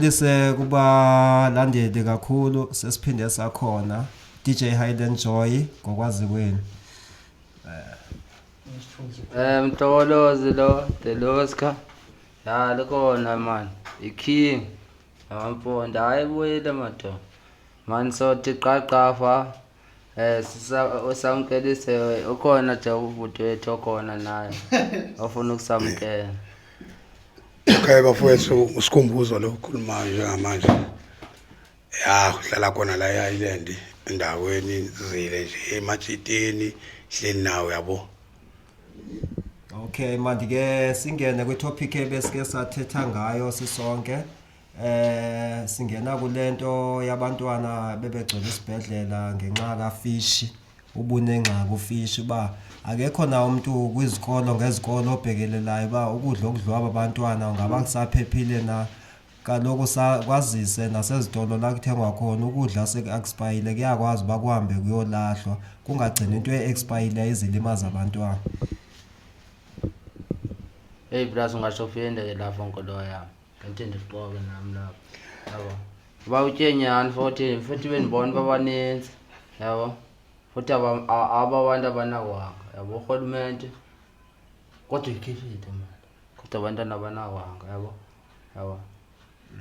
Mandibulise kubalandeli kakhulu, sesiphinde sakhona DJ Highland Joy ngokwazi kwenu. Mtokolozi lo, the Loscar. Ya likhona man. I-king. Amampondo hayi buyile madoda. Man sothi qaqafa. Usamkelise ukhona nje ubhuti wethu okhona naye ofuna ukusamkela. Okay bafowethu, usikhumbuzo lo okhulumayo njengamanje. Ya, uhlala khona la e-Island, endaweni zile nje emajiteni, hleli nawe yabo. Okay, manje ke singene kwi-topic ebesike sathetha ngayo sisonke. Singena kulento yabantwana bebegcwele isibhedlela ngenxa kafishi, ubunengxaki ufishi uba akekho na umuntu kwizikolo ngezikolo obhekelelayo uba ukudla okudliwa abantwana ngaba kusaphephile na. Kaloku kwazise nasezitolo la kuthengwa khona ukudla seku-expire kuyakwazi uba kuhambe kuyolahlwa, kungagcini into e-expire izilimaza abantwana. Hey bras, ungasho phinde ke lapho nkolo yami. Kanti ndixoke nami lapho. Yabo. Ba utye nyani futhi bendibona babaninzi. Yabo. Futhi aba abantu abanakwanga. Yabo urhulumente kodwa ikhiphile imali. Kodwa abantwana abanakwanga yabo. Yabo.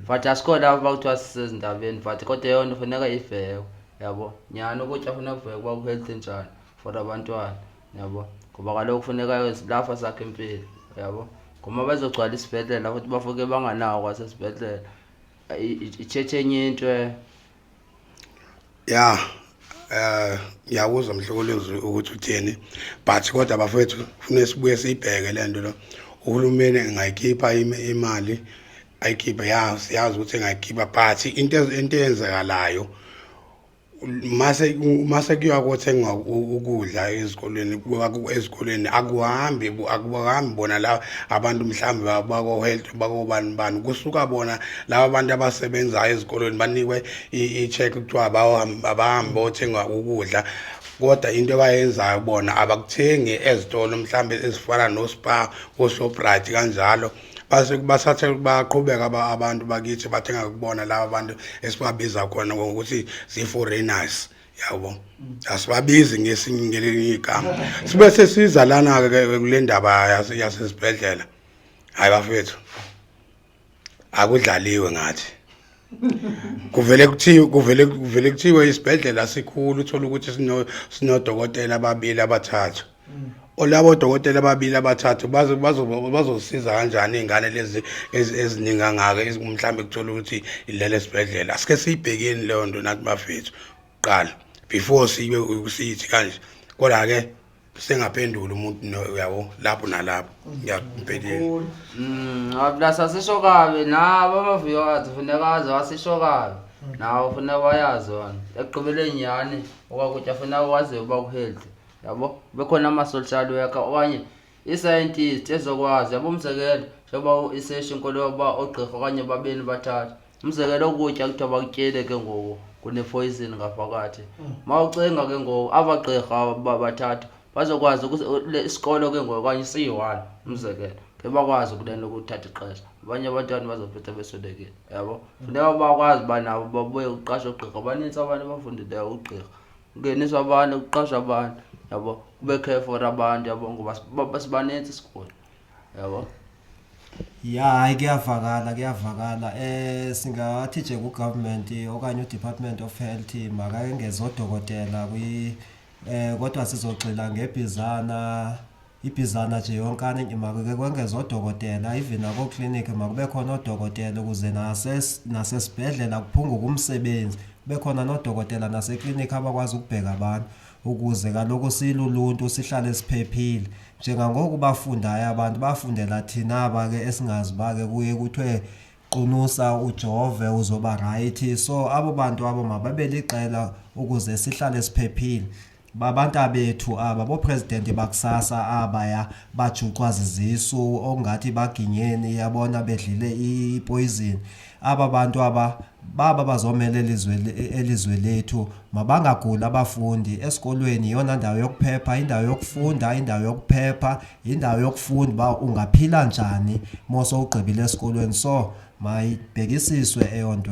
But asikho lapho bakuthiwa sisezindabeni, but kodwa yona kufuneka ivekwe yabo. Nyani ukutya funeka kuvekwe uba ku-healthy njani for abantwana yabo, ngoba kaloku kufuneka lapha sakhe impilo yabo, ngoba bezogcwala isibhedlela futhi bafike banganawo kwasesibhedlela. Ithethe enye into. Ya, ngiyakuzwa mhlokolozi ukuthi uthini, but kodwa bafethu kufanele sibuye siyibheke lento lo. Uhulumeni engayikhipha imali ayikhiphe, ya siyazi ukuthi engayikhipha, but into eyenzekalayo mase kuyiwa kothengwa ukudla ezikolweni, ezikolweni akuhambi bona la abantu mhlawumbe bako-health, bakobani bani, kusuka bona laba bantu abasebenzayo ezikolweni banikwe i-check, kuthiwa abahambe bothenga ukudla. Kodwa into abayenzayo bona abakuthengi ezitolo mhlawumbe ezifana no-Spar, o-Shoprite kanjalo, base basathe baqhubeka abantu bakithi bathenga kubona laba bantu esibabiza khona ngokuthi zii-foreigners yabo, asibabizi ngesinye ngelinye igama. Sibe sesiza lana ke kule ndaba yasesibhedlela. Hayi bafethu, akudlaliwe ngathi. Kuvele kuthiwe isibhedlela sikhulu, uthola ukuthi sinodokotela ababili abathathu. Olabo dokotela ababili abathathu bazosiza kanjani iy'ngane lezi eziningi kangaka, mhlawumbe kuthola ukuthi ilele esibhedlela? Asike siyibhekeni leyo nto nathi bafethu kuqala before sibe sithi kanje. Kodwa-ke sengaphendula umuntu uyabo, lapho nalapho ngiyakuphelile. Plus asisho kabi nabo ama-viewers, funeka aze asisho kabi nawo, funeka bayazi wona ekugqibeleni nyhani okwakutya funeka waziwe uba ku-healthy yabo, bekhona ama-social worker okanye i-scientist ezokwazi yabo. Umzekelo, njengoba isesho inkolo yoba oogqirha okanye babini bathathu, umzekelo ukutya kuthiwa bakutyele ke ngoku kune-poison ngaphakathi, ma ucinga ke ngoku aba gqirha bathathu bazokwazi isikolo ke ngoku okanye siyi-one, umzekelo, ke bakwazi kulento ukuthatha ixesha, abanye abantwana bazophetha beswelekile yabo. Funeka bakwazi uba nabo babuye kuqashwe oogqirha banintsi, abantu abafundileyo ugqirha, kungeniswa abantu, kuqashwe abantu yabo, kube care for abantu yabo, ngoba sibanintsi isiguli yabo. Ya, hayi kuyavakala, kuyavakala. Singathi nje ku-government okanye u-Department of Health makayengeze odokotela kwi kodwa sizogxila ngeBhizana, iBhizana nje yonkana, makuke kwengezwe odokotela even nakokliniki makube khona odokotela ukuze nasesibhedlela kuphunguke umsebenzi, kube khona nodokotela naseklinikhi abakwazi ukubheka abantu ukuze kaloku siluluntu sihlale siphephile. Njengangoku bafundayo abantu, bafundela thina aba ke esingazi uba ke kuye kuthiwe qunusa ujove uzoba right. So abo bantu abo mababe liqela ukuze sihlale siphephile. Babantu abethu aba bopresidenti bakusasa abaya bajuqwa zizisu okungathi baginyeni yabona bedlile ipoison. Aba bantu aba baba bazomela elizwe lethu, mabangaguli abafundi esikolweni. Iyona ndawo yokuphepha, indawo yokufunda, indawo yokuphepha, indawo yokufunda uba ungaphila njani mose ugqibile esikolweni. So Mayibhekisiswe eyo nto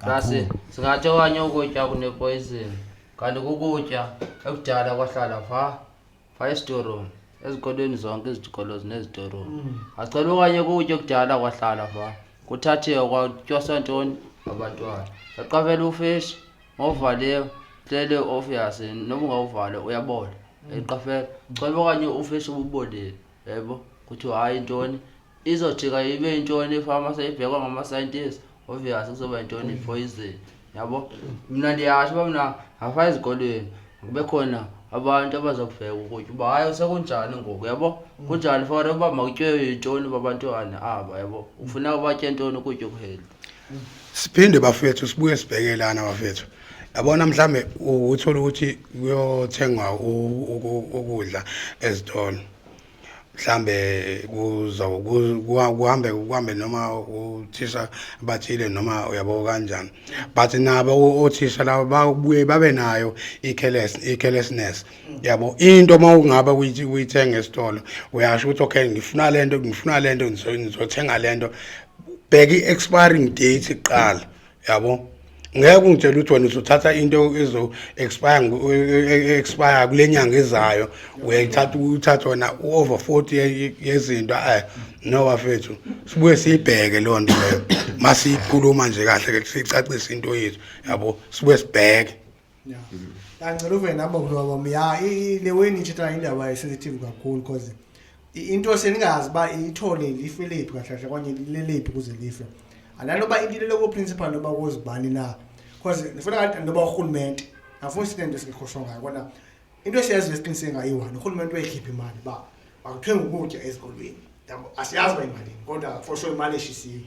Plus singathi okanye ukutya kunepoison, kanti kukutya ekudala kwahlala phaa phaa esitorum. Ezikolweni zonke izikolo zinezitorum. Acela okanye kutya ekudala kwahlala phaa, kuthathiwe kwatyoswa ntoni abantwana. Yaqaphela ufish mawuvaliwe, hlele obvious noba ungawuvali uyabola. Yayiqaphela cela okanye ufish ububolile, yebo, kuthiwa hayi ntoni izojika ibe yintoni ifama seyibhekwa ngama-scientist, obvious kuzoba yintoni ipoison, yabo. Mna ndiyasho uba mna ngapha ezikolweni kube khona abantu abazokubheka ukutya uba hayi sekunjani ngoku, yabo, kunjani for uba makutyiwe yintoni babantwana aba, yabo, kufuneka batye ntoni ukutya okuhealthy. Siphinde bafethu sibuye sibheke lana bafethu, yabona mhlambe uthola ukuthi kuyothengwa ukudla ezitolo, mhlambe kuzo kuhambe kuhambe noma uthisha bathile noma uyabo kanjani, but nabo othisha laba babuye babe nayo i-carelessness, yabo. Into uma ungabe uyithenga esitolo, uyasho ukuthi okay, ngifuna lento, ngifuna lento, ngizothenga lento, bheka i-expiring date kuqala, yabo. Ngeke ungitshele ukuthi wena uzothatha into ezo expire kule nyanga ezayo, uyayithatha uthatha wena over 40 yezinto. No bafethu, sibuye siyibheke leyo nto leyo masiyikhuluma nje kahle ke, sicacise into yethu, yabo, sibuye sibheke. Ya, ngicela uve nami mkhulu wami. Ya, le way nithetha indaba i-sensitive kakhulu because into seningazi uba ithole life lephi kahle kahle okanye lilelephi ukuze life. Andanoba into ilele ko-principal noba kozibani na, because ndifuna ngathi noba urhulumente afuna sinento esingekhohlwa ngayo kona. Into esiyaziyo esiqiniseke ngayo iyi-one, urhulumente uyayikhipha imali uba makuthengwe ukutya ezikolweni, yabo. Asiyazi uba imalini, kodwa for sure imali eshisiyo.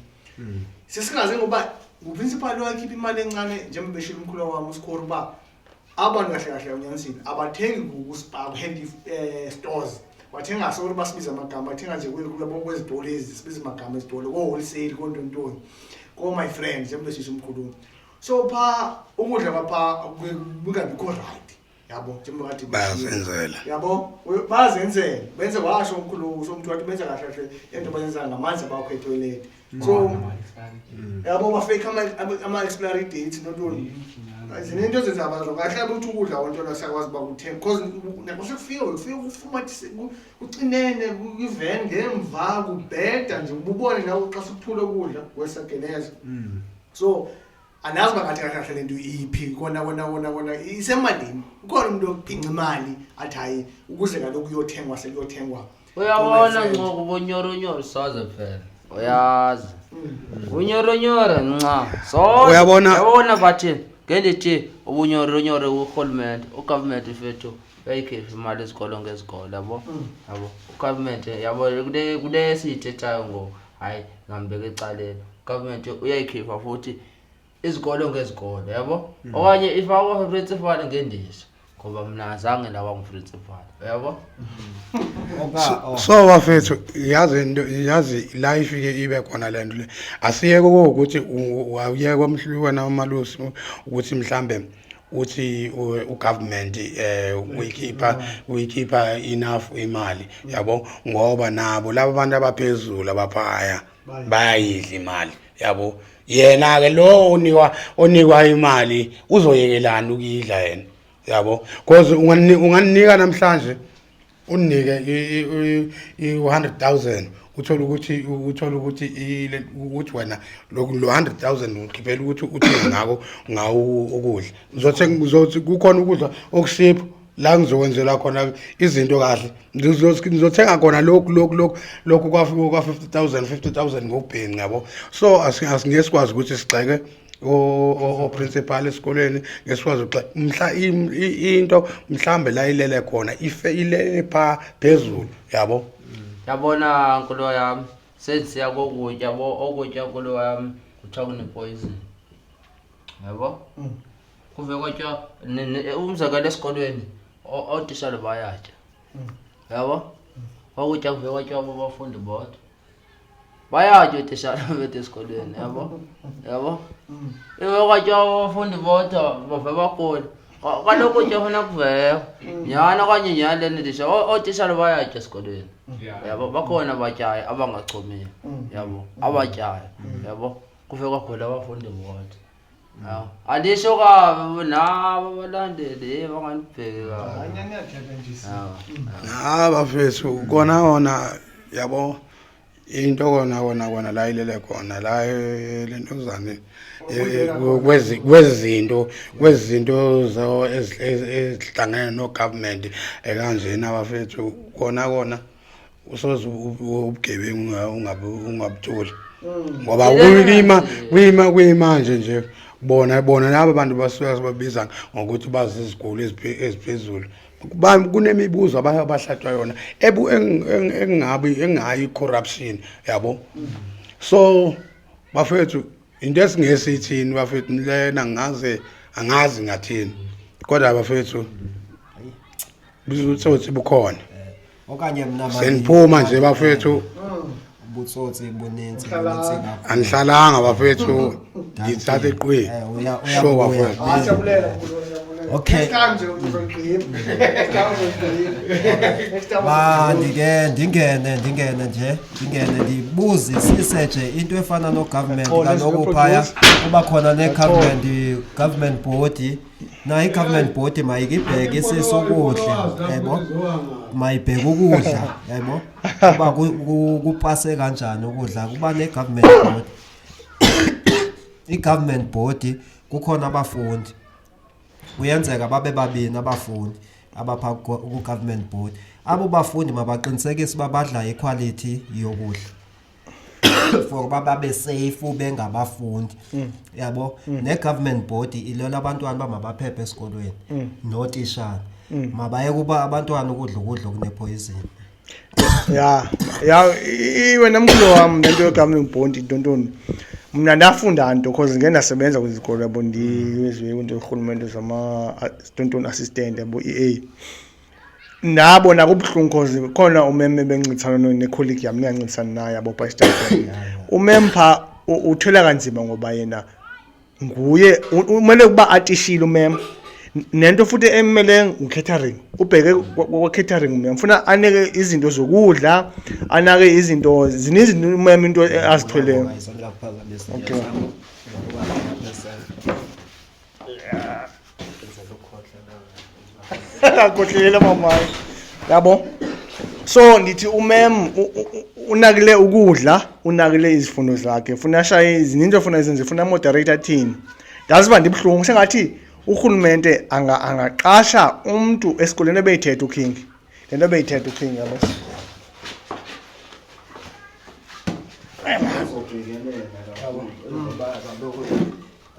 Sesingazi ngoba nguprincipal wakhipha imali encane, njengoba beshilo umkhulu wami usikhori uba abantu kahle kahle unyanisile abathengi kuSpar, ku-handy stores, bathenga sori basibiza amagama, bathenga nje kwezitolo ezi sibiza amagama ezitolo, ko-wholesale, kontontoni, ko-my friend, njengoba besisho umkhulu. So phaa ukudla kwaphaa kungabikho right, yabo, njengoba kade Bayazenzela. Yabo, bayazenzela, benze washo umkhulu usomntu wathi benza kahle kahle into bayenza ngamanzi abakho etoilet, so yabo bafake ama-expiry dates nontoni, zinento ezenza abantu kahle ukuthi ukudla kontona siyakwazi uba kuthenga because nakusekufika kufika kufumathise kucinene kwiven ngemva kubheda nje, ububone nawe xa sikuphula ukudla kwesageneza. So andazi uba kathi kahle kahle le nto iphi kona kona kona kona isemalini, ukhona umuntu okubhinca imali athi hayi ukuze kaloku kuyothengwa sekuyothengwa. Uyabona ncoko ubunyoronyoro soze phela uyazi unyoronyoro nca soze. Uyabona bathi ngendithi ubunyoronyoro urhulumente, ugovernment fethu uyayikhipha imali ezikolo ngezikolo, yabo, yabo, ugovernment, yabo, kule esiyithethayo ngoku, hayi ngambeka ecaleni, ugovernment uyayikhipha futhi izikolo ngezikolo, yabo, okanye ifakwa principal ngendiza ngoba mna azange ndaba nguprincipal, uyabo. Oka oh. So bafethu, yazi into, yazi la ifike ibe khona le nto le, asiyeke ukuthi awuyeke wena umalusi ukuthi mhlambe uthi ugovernment uyikhipha enough imali, yabo, ngoba nabo laba bantu abaphezulu abaphaya bayayidla imali, yabo. Yena ke lo onikwa imali uzoyekelana ukuyidla yena, yabo, because unganika namhlanje unike i-100,000, uthola ukuthi ukuthi wena lo 100,000 ukhiphela ukuthi uthenge ngako ngawo ukudla, ngizothenga, ngizothi kukhona ukudla okushiphu la ngizokwenzela khona izinto kahle, ngizothenga khona lokhu lokhu lokhu lokhu kwa 50,000 50,000 ngokubhenci, yabo. So asingeke sikwazi ukuthi sigxeke o-principal esikoleni, ngesikwazi ukuxa mhla into mhlambe la ilele khona, ife ilele pha phezulu, yabo. Yabona nkulo yami, sendisiya kokutya bo okutya nkulo yami kuthiwa kunepoison, yabo, kuve kwatyiwa umzekelo esikolweni ootishala bayatya, yabo, okutya kuve kwatyiwa babafundi bodwa, bayatya ootishala bethu esikolweni, yabo, yabo, ive kwatyiwa abafundi bodwa bave bagula. Kaloku utya funa kuvekwa nyhani okanye nyhani le nto ndisho ootishala bayatya esikolweni, yabo, bakhona abatyayo abangachomiyo, yabo, abatyayo, yabo. Kufe kwagula abafundi bodwa. Hawu, alisho kabi nabo abalandeli hey banganibheki kabi. Hayi, niyathetha nje. Hawu. Ha bafethu kona kona yabo into kona kona kona la ilele khona la lentozane kwezi kwezinto kwezinto zo ezihlangene no government ekanjena bafethu kona kona usoze ubugebengu ungabe ungabutholi ngoba kuyima kuyima kuyimanje nje bona bona laba bantu basuke sibabiza ngokuthi baziziguli eziphezulu kunemibuzo abahlatshwa yona ebu engabi engayi corruption yabo. So bafethu into esingesithini bafethu lena ngaze angazi ngathini kodwa bafethu ubutsotsi bukhona. Okanye mna seniphuma nje bafethu. Ubutsotsi buninzi buninzi kakhulu. Anihlalanga bafethu, ngithatha eqwi. Sure uyabuya. Bafethu. Hayi, siyabulela mkhulu, siyabulela. Okay. Next time nje uzogqima. Next time uzogqima. Next time Ba uzogqima. ndike ndingene nje ndingene ndibuzisise nje into efana no-government. Yaxola, Kaloku phaya kuba khona ne-government government body, nayo i-government body mayikibheke isise ukudla, yabo, mayibheke ukudla, yabo, kuba kupase kanjani ukudla. Kuba ne-government board, i-government body kukhona abafundi, kuyenzeka babe babini abafundi abapha ku-government board. Abo bafundi mabaqinisekise uba badla iquality yokudla for uba babe safe bengabafundi, yabo. Ne-government body ilwela abantwana uba mabaphephe esikolweni, nootitshala mabaye kuba abantwana ukudla okunepoison. Ya, wena mkhulu wami, lento ye-governing body ntontoni, mna ndafunda nto cause ngeke ndasebenza kwizikolo, yabo, ndikwezi kwinto yorhulumente zama ntontoni assistant, yabo, EA. Ndabona kubuhlungu cause khona umeme bencintisana necolleague yami, ningancintisani naye, yabo, pha esitafeni umem pha uthwela kanzima ngoba yena nguye umele ukuba atishile umem. Nento futhi emele ngu-catering, ubheke kwa-catering umem, funa aneke izinto zokudla, anake izinto zininzi umem into azithweleyo. Okay. Akhohlelela mamayi, yabo. So ndithi umem unakile ukudla, unakile izifundo zakhe, funa ashaye zininzi ofuna izenze, funa moderate athini. Ndaziva ndibuhlungu sengathi urhulumente angaqasha umntu esikolweni ebeyithetha uKing, le nto ebeyithetha uKing, yabo. Uzoqikelela kakhulu ngoba kaloku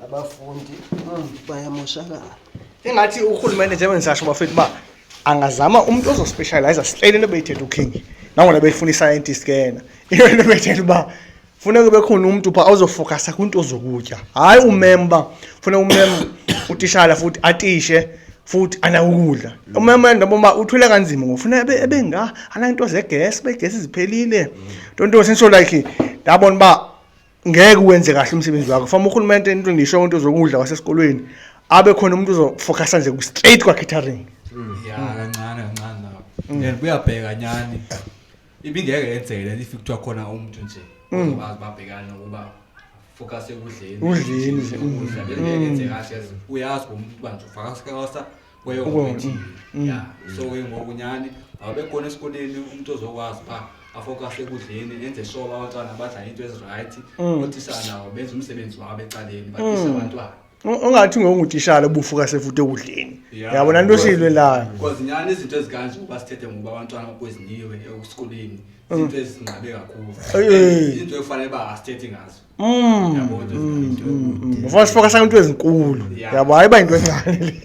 abafundi bayamoshakala. Ingathi urhulumente, njengoba ndisasho bafethu, uba angazama umntu ozospecialize straight into ebeyithetha uKing, nangona beyifuna i-scientist ke yena, into ebeyithetha uba funeka kube khona umntu phaa ozofocusa kwinto zokutya, hayi umem uba funeka umem utishala futhi atishe futhi anakukudla. Umem ndabona uba uthwele kanzima ngoba funeka ebe ananto zegesi, begesi ziphelile ntonto sentsho, like ndabona uba ngeke uwenze kahle umsebenzi wakho. Fama urhulumente into ndisho into zokudla kwasesikolweni abe khona umuntu ozofocusa nje straight kwa-catering. Ya, kancane kancane lapho and kuyabheka nyani ibingeke yenzeke le if kuthiwa khona umuntu nje ozokwazi babhekane nokuba focus ekudleni. Ekudleni nje. Ukudla bengeke yenzeke kahle, yazi uyazi umuntu uba nje ufaka kweyo ya. So ke ngoku nyani abe khona esikoleni umuntu ozokwazi uba afocus ekudleni, enze sure uba abantwana badla into ezi-right, othishala nabo benze umsebenzi wabo ecaleni, batishe abantwana. Ungathi ngokungutishala ubufocuse futhi ekudleni. Ya. Yabona into esiyilwelayo. Because nyani izinto ezikanje ngoba sithethe ngoba abantwana bakweziniwe esikoleni izinto ezinqabe kakhulu, izinto ekufanele uba asithethi ngazo, yabo, into ezikanje. Ufuna sifocusa kwinto ezinkulu. Ya. Yabo, hayi uba yinto encane le.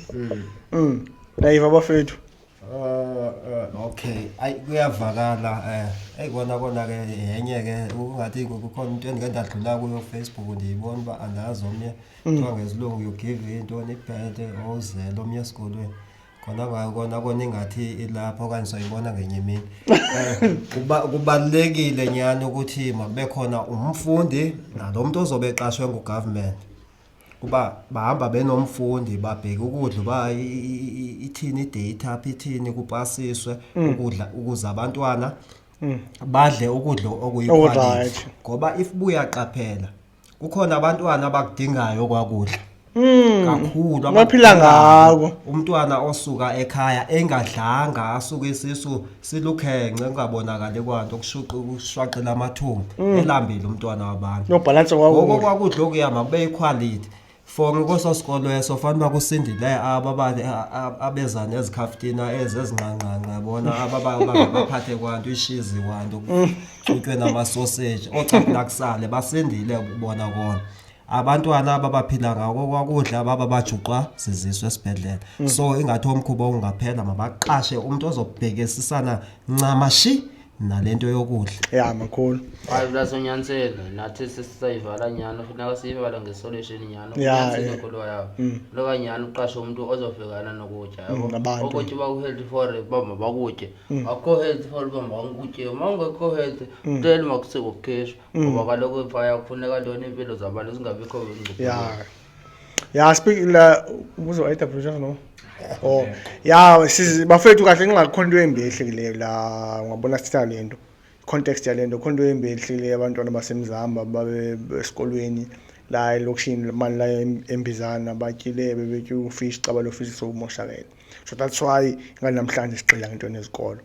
Nayiva bafethu. Okay, ayi kuyavakala. Eyi kona kona ke yenye ke ungathi kukhona into endike ndadlula kuyo Facebook, ndiyibona uba andazi omnye kuthiwa ngesilungu you give intoni ibhete ozele omnye esikolweni khona kona kona ingathi ilapho okanye soyibona ngenye imini. Kubalulekile nyani ukuthi makube khona umfundi nalo muntu ozobe eqashwe ngugovernment, kuba bahamba benomfundi babheke ukudla uba ithini idate apha, ithini, kupasiswe ukudla ukuze abantwana badle ukudla okuyiquality. Okuright. Ngoba if buyaqaphela. Kukhona abantwana abakudingayo kwakudla. Kakhulu Baphila abakudingayo. ngako. Umntwana osuka ekhaya engadlanga asuke isisu silukhenxe kungabonakali kwanto kushuqa kushwaqela amathumbu elambile umntwana wabantu. Nobhalansa Ngoko kwakudla. kwakudla okuya makube yikhwalithi. For kweso sikolo eso fanele uba kusindile aba abeza nezikhaftina ezi ezinqanqanqa yabona aba baphathe kwanto ishizi kwanto kuxutywe namasoseji oocapula kusale basindile ubona kona. Abantwana aba baphila ngako kwakudla baba bajuqwa zizisu esibhedlele. So ingathi omkhuba ungaphela mabaqashe umntu ozobhekisisana ncamashi nalento yokudla. Ya makhulu. Hayi plus unyanisile nathi sisisayivala nyhani funeka siyivala ngesolution nyhani Ya, unyanisile yeah. khulu yabo funeka nyhani uqashe umntu ozobhekana nokutya yabo Nabantu. ukutya uba ku-healthy for uba mabakutye akukho healthy for uba makutyiwe uma ungekho healthy kutele makusiko kukhishwa ngoba kaloku phaya kufuneka ntoni iimpilo zabantu zingabikho engcupheni. Ya. Ya speak la ubuzo ayida producer no. Oh, ya sizi bafethu kahle ingakho into embi ehlekileyo la ungabona sithatha le nto. Context yale nto khona into embi ehlekileyo abantwana basemzamba babe esikolweni la elokishini mani la embizana batyile bebetya ufish caba lo fish sowumoshakele. So that's why ingane namhlanje sigxila ngento nezikolo.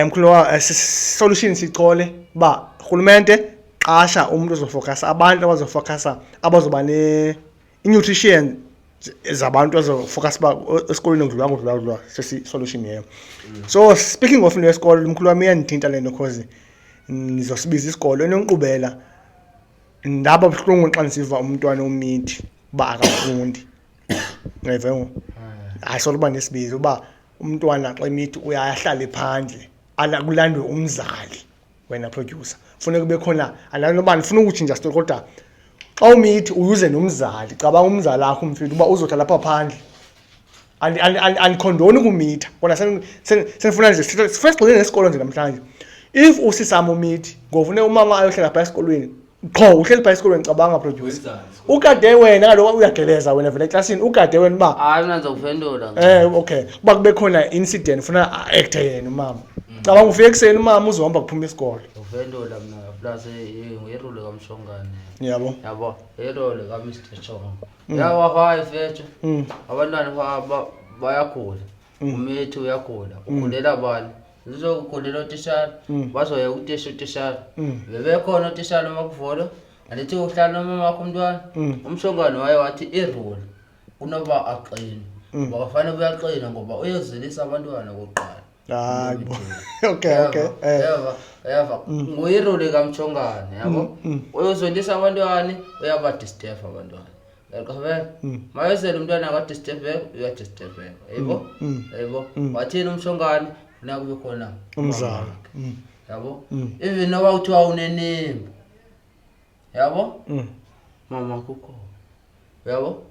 Mkhulu wa solution sichole ba rhulumente qasha umuntu ozofocusa abantu abazofocusa abazoba ne nutrition zabantu azofocus ba esikolweni kudlula kudlula kudlula sesi solution yeyo. So speaking of into yesikolo mkhulu wami iyandithinta le nto cause ngizosibiza isikolo enonkqubela ndaba buhlungu xa ndisiva umntwana omithi uba akafundi. Uyayiva ngoku? Hayi solo uba nesibizo uba umntwana xa emithi uyahlala phandle ala kulandwe umzali wena producer funeka kube khona andanoba ndifuna ukutshintsha story kodwa xa umithi uyuze nomzali cabanga umzali akho umfile uba uzohlala apha phandle andikhondoni ukumitha kona sendifuna nje sifuna sigxile nesikolo nje namhlanje if usisam umithi ngofuneka umama ayohlala phaa esikolweni qho uhleli phaa esikolweni cabanga producer Wenzani esikolweni? ukade wena kaloku uyageleza wena vele eklasini ukade wena uba Hayi mna ndizokuphendula okay uba kube khona incident funa a-acte yena umama cabanga ufike ekuseni umama uzohamba kuphuma isikolo ndizokuphendula mna plus yirole kamshongane yabo yabo yirole kaMr Chongo yawa hayi fethu abantwana bayagula umithi uyagula ugulela bani uzokugulela otishala bazoya kutisha utishala bebekhona otishala uma kuvolwa andithi uhlala nomama wakho umntwana umshongane waye wathi irole kunoba aqine ngoba kufanele uyaqina ngoba uyozilisa abantwana kokuqala hayi bo okay okay yeva yeva nguyirole kamtshongane yabo uyozolisa abantwana uyabadisturb abantwana uyaqaphela mayozela umntwana akadisturbeka uyadisturbeka yebo yebo wathini umshongane funeka kube khona Umzali. umamakhe. Yabo even noba kuthiwa unenimba yabo mama kukhona uyabo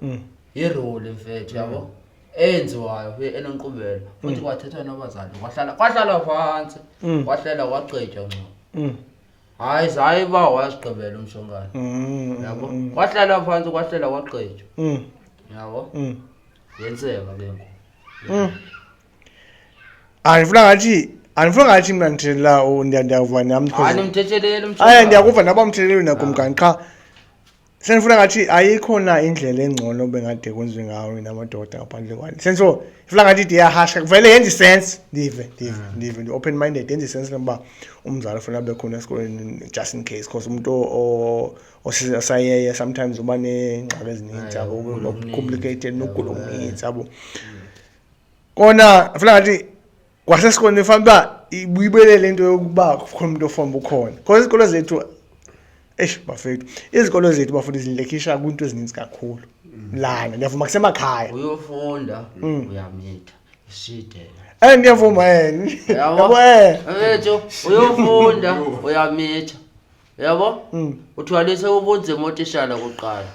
yirole mfethu yabo eyenziwayo enonkqubela futhi kwathethwa nabazali kwahlala kwahlala phansi kwahlela kwagqitywa ngco hayi zayi uba wazigqibela umshongane yabo kwahlala phansi kwahlela kwagqitywa yabo yenzeka ke ngoku andifuna ngathi andifuna ngathi mna ndithethela ndiyakuva nam hayi nimthetheleli hayi ndiyakuva naba mthetheleli nakumkani qha sendifuna ngathi ayikho na indlela engcono bengade kwenziwe ngayo namadoda ngaphandle kwani senso ifuna ngathi ide iyahasha vele yenza isense ndive ndive ndive ndi-open minded yenza isense lokuba umzali ufuna abe khona esikolweni just in case because umuntu osayeye sometimes uba neengxaki ezininzi yabo ukugula okuninzi, complicated nokugula yabo, okuninzi yabo kona funa ngathi kwasesikolweni fanele uba ibuyibelele into yokuba kukhona umuntu ofuna uba ukhona because izikolo zethu eish bafethu izikolo zethu bafuna zilekisha kwinto ezininzi kakhulu lana ndiyavuma kusemakhaya uyofunda uyamitha ishide ndiyavuma yabo Mfethu uyofunda uyamitha yabo uthwalise ubunzima otishala kuqala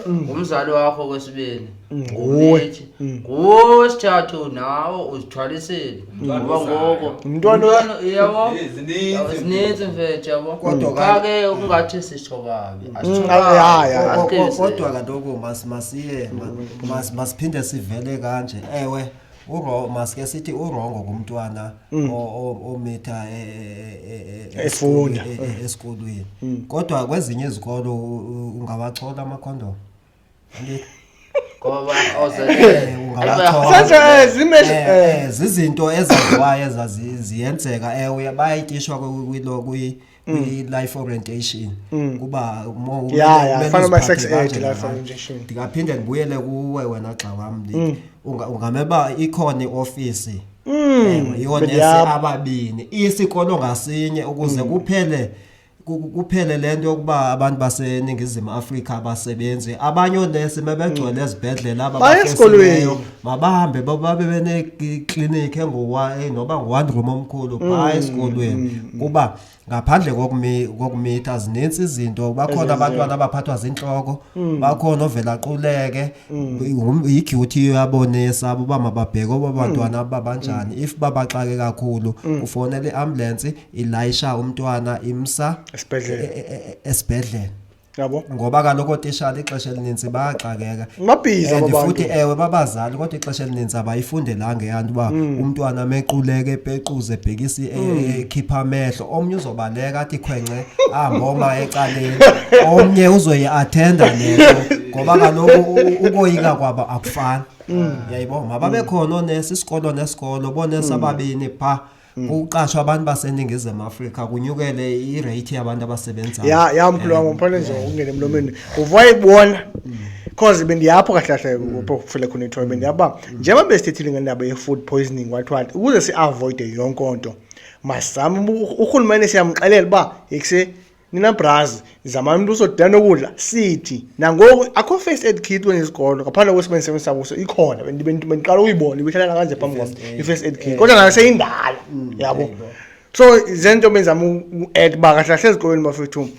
umzali wakho kwesibili Nguwe. Umithi. nguwe wesithathu nawe uzithwalisile Umntwana ngoba ozayo. ngoko Umntwana yabo Zininzi. zininzi mfethu yabo Kodwa cha ke ungathi sisho kabi ya, ya. Kodwa kaloku masiye masiphinde sivele kanje ewe Masike sithi urongo kumntwana omitha Efunda. Esikolweni, kodwa kwezinye izikolo ungawachola amakhondom. Andithi? Ngoba Ungawachola. Senze, Zizinto ezaziwayo ziyenzeka, ewe, bayayitishwa kwi-life orientation kuba Ya, kumele fana uziphathe noma-sex ed, kanje life nakanje. orientation. Ndingaphinde ndibuyele kuwe wena gxa wam, ungamele uba ikhona iofisi, ewe, yoonesi Bendiyapha. ababini isikolo ngasinye ukuze kuphele le nto yokuba abantu baseNingizimu Afrika abasebenzi, abanye oonesi mebegcwele ezibhedlele aba Baya esikolweni. bafesileyo, mabahambe babe benekliniki noba ngu-one room omkhulu phaa esikolweni, kuba ngaphandle kokumitha zinintsi izinto. Bakhona abantwana abaphathwa zintloko, bakhona ovela aquleke. Yi-duty yabonesi abo uba mababheke oba bantwana babanjani. If babaxake kakhulu, ufowunela i-ambulance, ilayisha umntwana imsa Esibhedlele. Esibhedlele. Yabo. Ngoba kaloku ootishala ixesha elinintsi bayaxakeka. Babhizi And aba bantu. futhi ewe, babazali, kodwa ixesha elinintsi abayifundelanga eyanto uba umntwana mequleke, epequze, ebhekisi, ekhipha amehlo, omnye uzobaleka athi khwence, ahamboma ecaleni, omnye uzoyi-athenda le nto, ngoba kaloku ukoyika kwabo akufani. Yayibona, mababe khona oonesi isikolo nesikolo, boonesi ababini phaa, kuqashwa abantu baseNingizimu Afrika, kunyukele i-rate yabantu abasebenzayo. Ya, mkhulu wam, mphane nje ungene emlomeni uvayibona, cause bendiyapho kahle kahle apho kufele khona ithoyi, bendiyapha njengoba besithethile ngendaba ye-food poisoning, wathi ukuze si-avoide yonke nto, masizame urhulumente siyamxelela uba ekuse nina braz, zamani umntu uzodana nokudla. Sithi nangoku akho first aid kit kwenye izikolo ngaphandle kwesibenzisebenzisa kuso ikhona. Bendiqala uyibona ibihlala kanje phambi kwam i-first aid kit, kodwa nayo seyindala, yabo. So zento benzama u-add uba kahle kahle ezikolweni, bafethu,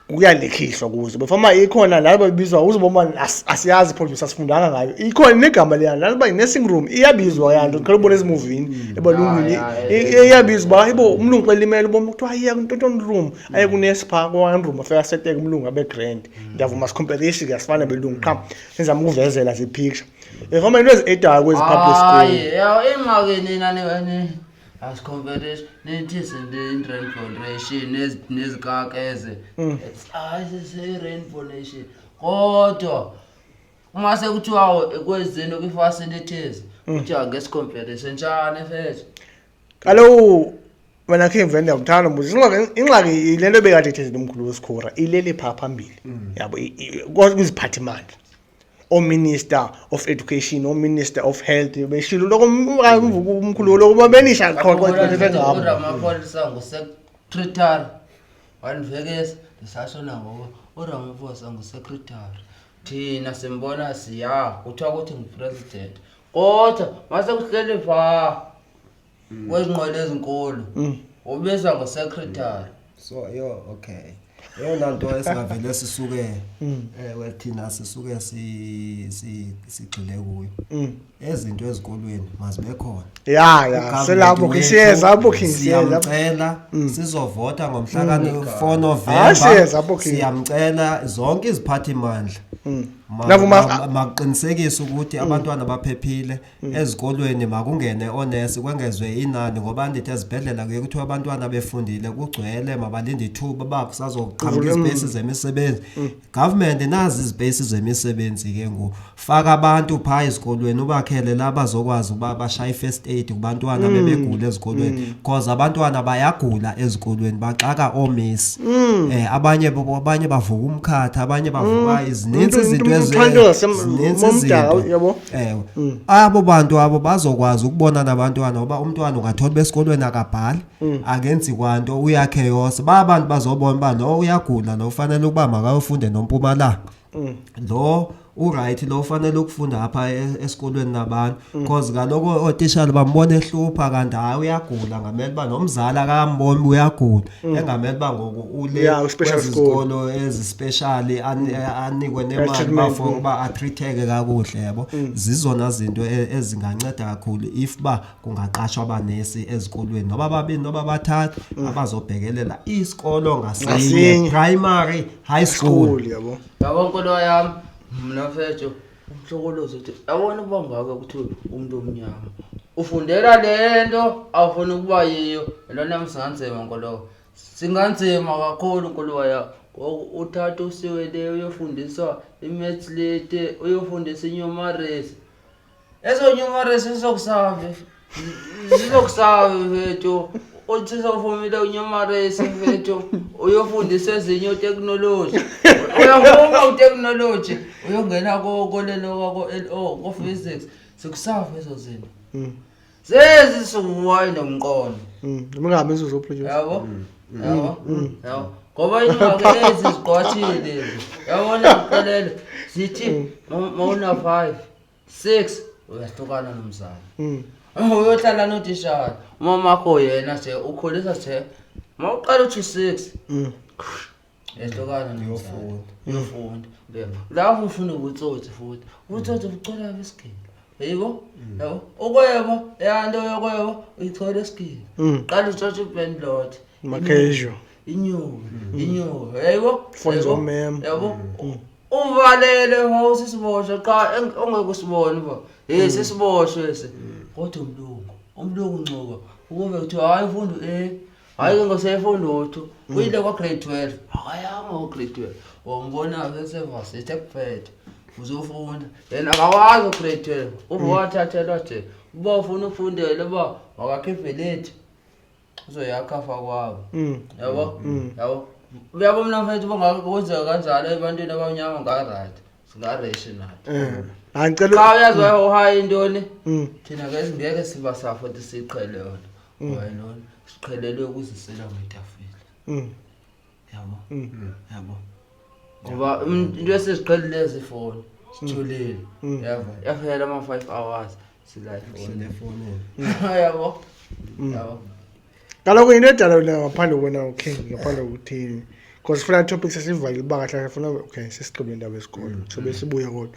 kuyalekhiswa kuzo befama ikhona laa babizwa uzobona asiyazi iproducer, asifundanga ngayo, ikhona negama leya laa uba yi-nursing room, iyabizwa yanto ndiqhela ubona ezimuvini ebalungwini. Iyabizwa uba ibo umlungu xa elimele ubomi kuthiwa ayiya kwintontoni room, aye kunesi phaa ku-one room, afike aseteke umlungu abe grand. Ndiyavuma, sikhomperishe ke, asifane belungu, qha sizama ukuvezela zipicture efama into ezi-edayo kwezi public school. Hayi, ya, ingxaki nina ni asicompetition, nithi sindi-rainbow nation nezikaka ezi. Hayi, sisiyi-rainbow nation, kodwa uma sekuthiwa kwezinto kwi-facilities kuthiwa ngesicompetition njani fethu? Kaloku wena khe mve, ndiyakuthanda mbuzo. Ingxaki yile nto ebekade ithethile umkhulu wesikhura, ilele phaa phambili, yabo, kwiziphathimandla, oominister of education, oominister of health, beshilo loko umkhulu loko babenisha qho xa ngabo. URamaphosa ngusecretary, wandivekisa ndisasho nangoku, uRamaphosa ngusecretary, thina simbona siya kuthiwa kuthi ngupresident, kodwa mase kuhleli phaa kwezinqwelo ezinkulu ubizwa ngosecretary. So yo, okay, eyona nto esingavele sisuke, ewe, thina sisuke sigxile kuyo, ezinto ezikolweni mazibe khona. Ya, Ugovernment selapho wethu, siyeza apho, king, siyeza. Siyamcela, sizovota ngomhla ka-4 Hayi, November. siyeza apho, king. Siyamcela zonke iziphathimandla makuqinisekise ukuthi abantwana baphephile ezikolweni, makungene onesi, kwengezwe inani, ngoba ndithi ezibhedlela kuye kuthiwa abantwana befundile kugcwele, mabalinde ithuba uba kusazoqhamuka izipeyisi zemisebenzi. Government, nazi izipeyisi zemisebenzi ke ngoku, faka abantu phaa ezikolweni, ubakhele la bazokwazi uba bashaye i-first aid kubantwana bebegula ezikolweni, cause abantwana bayagula ezikolweni, baxaka oomisi, abanye bavuka umkhatha, abanye bavuka izinintsi izinto Umthwalo zinintsi momdaka, izinto. Yabo. Ewe, abo bantu abo bazokwazi ukubona nabantwana, ngoba umntwana ungathola uba esikolweni akabhali, akenzi kwanto, uyakheyose, ba bantu bazobona uba lo uyagula, lo ufanele ukuba makayofunde noMpumalanga, lo uright, lo ufanele ukufunda apha esikolweni nabantu, cause kaloku ootishala bambona ehlupha, kanti hayi, uyagula, ngamele uba nomzali akamboni uba uyagula, engamele uba ngoku ule Yeah, special kwezi school. zikolo ezispecial, anikwe nemali Treatment, bafo uba atreateke kakuhle, yabo. Zizona zinto ezinganceda kakhulu if ba kungaqashwa abanesi ezikolweni, noba babini noba bathathu, abazobhekelela isikolo ngasinye, Ngasinye. primary, high school. School, yabo. Yabo, nkolo yam, mna mfethu. Umhlokolozi uthi yabona uba ngaka kuthiwe umntu omnyama ufundela le nto awufuni ukuba yiyo. Lona yam singanzima nkolowo, singanzima kakhulu nkolowa ya. Ngoku uthatha usiwe le uyofundiswa i-maths lete, uyofundisa i-numeracy. Ezo numeracy zizokusave, zizokusave mfethu. Uthi sewufumile u-numeracy mfethu, uyofundisa ezinye uteknoloji. Uyavuma uteknoloji, uyongena kolelo ko-L O, ko-physics. Zikusave ezo zinto. Zezi sukuwayi nomqondo. Noma ungahambi uzoproduce. Yabo? Yabo? Yabo. Ngoba ingxaki ezi zigqwathile lezi. Yabona ngixelele zithi mawuna 5 6 uyahlukana nomzali. Uyohlala notishara. Umamakho yena nje ukhulisa nje. Mawuqala uthi 6 yahlukana nomzali. Uyofunda. Lapho ufuna ubutsotsi futhi. Ubutsotsi bucola besigilo. Yebo? Yabo? Ukweba, ya nto yokweba uyithola esigilo. Qala utshontshe ibendlot. Makhesho. Inyuke, inyuke. Yebo? Foni Yebo? zomema. Yabo? Uvalele wawusisiboshwe qha ongeke usibone uba hey sisiboshwe esi. Kodwa umlungu, umlungu ncuka ukuve kuthiwa hayi ufunda u-A, hayi ke ngoseyifunda u-2, uyile kwa-grade 12, akayanga kwa-grade 12. Wambona sesevasithi ekuphethe uzofunda. Yena akawazi u-grade 12, uve wathathelwa nje uba ufuna ukufundela uba makakhiphe lethi uzoyakha fa kwabo. Yabo? Yabo? Uyabo mna mfethu uba kwenzeka kanjalo ebantwini abamnyama nga-right, singa-rational. Hayi ngicela Cha uyazi uhayi intoni? Thina ke singeke siba safuthi siqhele yona. Ngoba yintoni? Siqhelelwe ukuzisela ngetafile. Yabo? Yabo. Ngoba into esiziqhelile ezifoni sithulile. Yabo. Yaphela ama 5 hours sila ifoni. Efonini. Yabo? Yabo. Kaloku into edala wena ngaphandle wena okay ngaphandle kokuthini because funa topic sesivalile uba kahle kahle funa okay sesigqibe indaba yesikolo sobe sibuya kodwa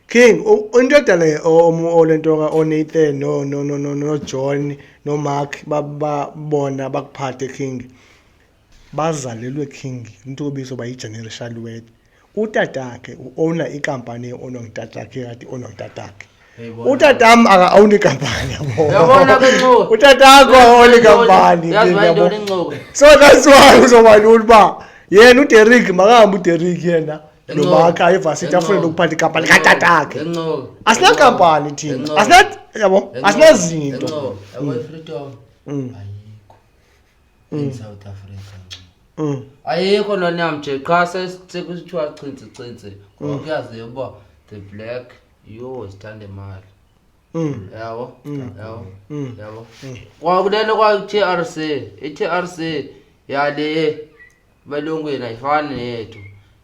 King into edala olento ka oNathan no no no no no John no Mark babona bakuphathe King bazalelwe King into obizwa ba yi-generational wealth. Utatakhe u-owner ikampani e-ownwa ngutatakhe kade i-ownwa ngutatakhe. Utatam aka-owni ikampani yabo. Uyabona ke Ncuka? Utatakho aka-owni ikampani Yazi yabo. bayintoni Ncuka? So that's why uzoba lula uba yena uDerrick makahambe uDerrick yena Encoka. nomakhe aye evasithi afune Encoka. ukuphatha ikampani katatakhe. Encoka. Asinakampani thina. Encoka. Asina yabo asinazinto. Encoka. Yabo i-freedom ayikho in South Africa. Ayikho lona yam nje qha sekuthiwa chintsi chintsi ngoba kuyaziwa uba the black yho zithanda imali. Yabo? Yabo? Yabo? Kwakulento kwa-T R C, i-T R C yale belungwini ayifani neyethu.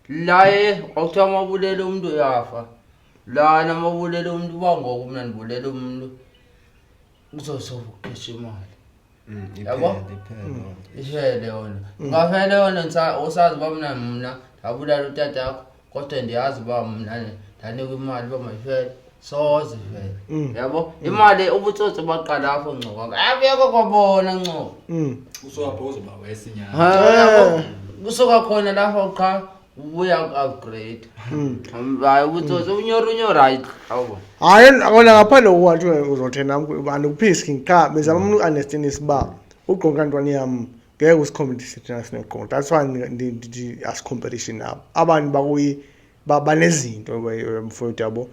La kwakuthiwa uma ubulele umuntu uyafa. Lana uma ubulele umuntu uba ngoku mna ndibulele umuntu kuzosokukhishwa imali. Yabo? Iphele. Iphele yona. Ingafele yona usazi uba mna ndabulala utatakho kodwa ndiyazi uba mna ndanikwa imali uba mayiphele. Soze iphele. Yabo? Imali ubutsotsi baqala apho Ncuka. Abekho kwabona Ncuka. Usuka pho uzoba wesinyana. Ha, yabo? Kusuka khona lapho qha ubuya ku-upgrade. Hayi ubutsotsi unyora unyora hayi awubo. Hayi akona ngaphandle kokwathi uzothena andikuphisi King qha bezama umuntu u-understandisa uba ugqonka ntwani yam ngeke usikhompetise thina sinegqonka. That's why ndithi asicompetition nabo. Abantu bakuyi banezinto mfowethu yabo.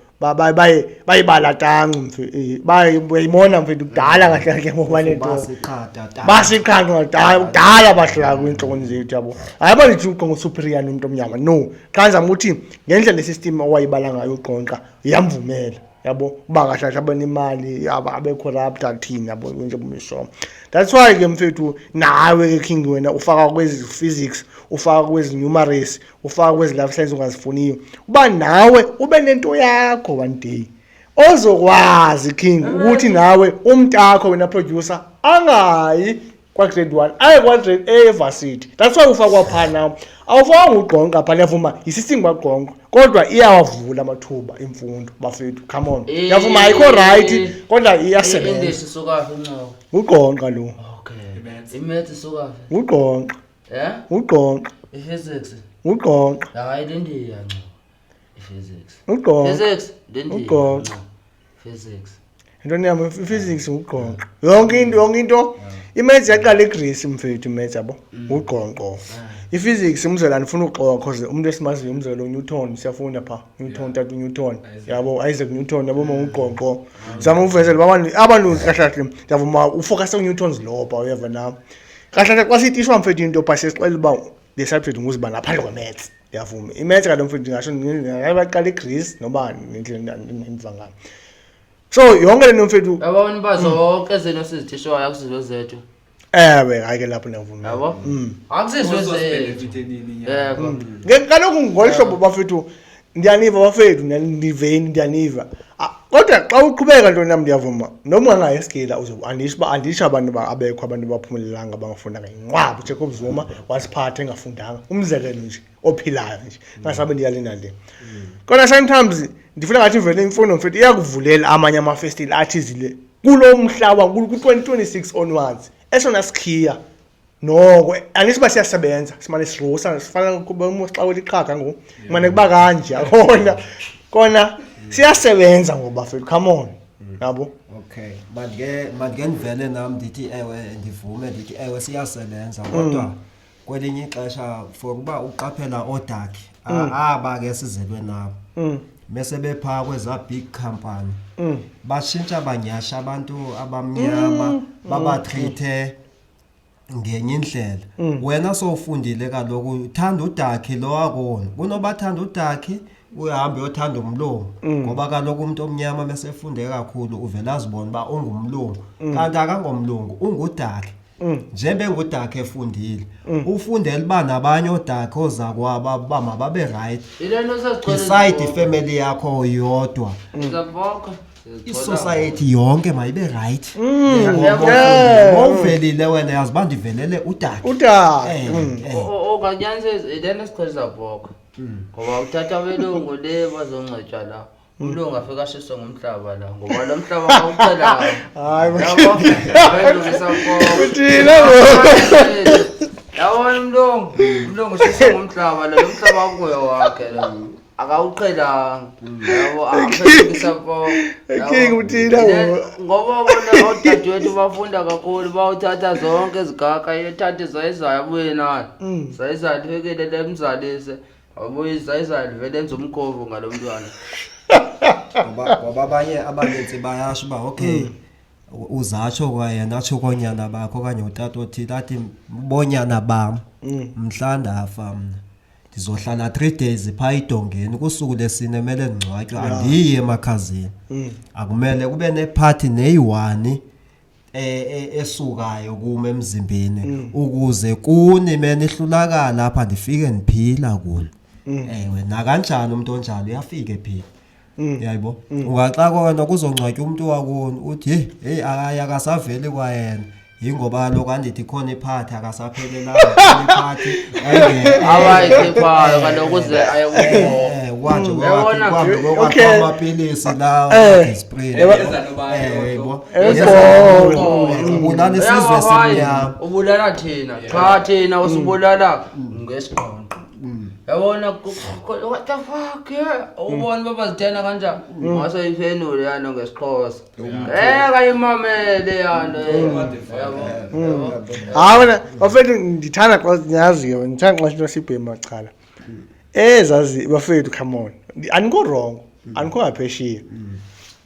Bayibala tanci mfowethu. Bayibona mfowethu kudala kahle kahle ngoba lento. Basiqhatha ta. Basiqhatha kudala, kudala bahlala kwintloni zethu yabo. Hayi ba ndithi ugqonqa superior nomuntu omnyama. No, xa ndizama ukuthi ngendlela le-system owayibala ngayo ugqonqa iyamvumela yabo uba kahle kahle abanemali abe corrupt athini yabo njengoba usho. That's why ke mfethu nawe ke King wena ufaka kwezi physics, ufaka kwezi numeracy, ufaka kwezi life science ungazifuniyo. Uba nawe ube nento yakho one day ozokwazi King ukuthi nawe umntakho wena producer angayi kwa grade 1 aye kwa grade A varsity. That's why ufakwa pha now. Awufakwa ugqonqa pha liyavuma isystem kwagqonqa kodwa iyawavula amathuba imfundo bafethu. Come on. Iyavuma ayikho right kodwa iyasebenza. English isuka phi Ncuka? Ugqonqa lo. Okay. I-maths isuka phi? Ugqonqa. Eh? Ugqonqa. I-physics. Ugqonqa. Hayi le ndiya Ncuka. Physics. Ugqoqo. Physics ndendini. Ugqoqo. Physics. Intoni yam i-physics ngugqoqo. Yonke into yonke into imaths yaqala eGreece mfethu imaths yabo. Ngugqoqo. I-physics umzekelo andifuna uxoka cause umuntu esimaziyo umzekelo uNewton siyafunda pha. Newton tata uNewton. Yabo Isaac Newton yabo ngugqoqo. Zama uvezela abantu abantu kahle kahle ndiyavuma ufocus uNewton's law pha uyeva na. Kahle kahle xa sitishwa mfethu into pha siyexela uba le subject nguzibani ngaphandle kwe-maths. Ndiyavuma. I-maths kaloku mfethu ndingatsho baqala eGreece noba nendlela endiva ngayo. So yonke le nto mfethu Yabona uba zonke izinto sizithishayo akusizo zethu. ewe hayi ke lapho ndiyavuma. Yabo? Akusizo zethu. Yebo. Kaloku ngolu hlobo bafethu ndiyaniva bafethu ndiveni ndiyaniva. Ah, kodwa xa uqhubeka nto nam ndiyavuma noma ungangayi esigila uzobe andisho uba andisho abantu abekho abantu abaphumelelanga abangafundanga yinqwaba uJacob Zuma wasiphatha engafundanga umzekelo nje ophilayo nje ngasabe ndiyale nale kodwa sometimes ndifuna ngathi vele imfundo mfethu iyakuvulela amanye amafestile athi zile kulo mhlaba ku-2026 onwards esona sikhiya noko angisho uba siyasebenza simane sirusa sifana kuba xa uliqhaga ngoku mane kuba kanje yabona kona siyasebenza ngoba fethu come on yabo. Okay, mandike ndivele nam ndithi ewe ndivume ndithi ewe siyasebenza kodwa kwelinye ixesha for uba uqaphela oodakhi aba ke sizelwe nabo mese bephaa kwezaa big company batshintsha banyhasha abantu abamnyama babatreat-e ngenye indlela. Wena sowufundile kaloku uthanda udakhi lo wakona kunobathanda udakhi uhambe uyothanda umlungu ngoba kaloku umuntu omnyama mesefunde kakhulu uvela azibone uba ungumlungu kanti akangomlungu ungudakhi njengoba engudakhi efundile ufundela uba nabanye oodakhi ozakwabo uba mababe right Ile nto sezigcwele beside ifemeli yakho yodwa Sizabokha. isociety yonke mayibe right. Ngowuvelile wena yazi uba ndivelele udakhi. Udakhi. Okanyanisisa ile nto sigcwele zabhokha. Ngoba uthatha abelungu le bazongcwetshwa la. Umlungu afika ashiswe ngumhlaba la ngoba lo mhlaba awuqhelayo. Hayi, Yabo? Abelungu sabhokha. Uthini ngoku? Yabona umlungu, umlungu ushiswe ngumhlaba lo, lo mhlaba akuyo wakhe lo. Akawuqhelanga. Yabo abelungu sabhokha. King uthini ngoku? Ngoba bona odadewethu bafunda kakhulu bawuthatha zonke izigaka ethatha izayizayo abuye nayo. Zayizayo lifikile lemzalise. Abuye izayizayo livele enze umkhovu ngalo mntwana. Ngoba abanye abanintsi bayasho uba okay uzatsho kwayena atsho koonyana bakhe okanye utata othile athi bonyana bam mhla ndafa mna ndizohlala 3 days phaa idongeni kusuku lesine mele ndingcwatywe andiyi emakhazini akumele kube nephathi neyi-one esukayo kum emzimbeni ukuze kuni menihlulakala apha ndifike ndiphila kuni. Ewe nakanjani umuntu onjalo uyafika ephila. Yayibo ungaxa wena kuzongcwatywa umuntu wakuni uthi hey hey akayi akasaveli kwayena yingoba kaloku andithi khona iphathi akasaphelelanga khona iphathi Abayikhiphayo kaloku uze ayokubona. kwanje Uyabona? kwambe kokwakhe amapilisi lawa disprin yebo ubulala isizwe simnyama Ubulala thina cha thina usibulala ngesiqonqo. Yabona what the fuck yeah ubona uba bazithena kanjani waseyiphendule yano ngesiXhosa. Kayimamele yano. Yabo. Hayi wena bafethu ndithanda xa ndiyaziyo ndithanda xa into sibhema macala ezazi bafethu come on anikho wrong anikho ngaphesheya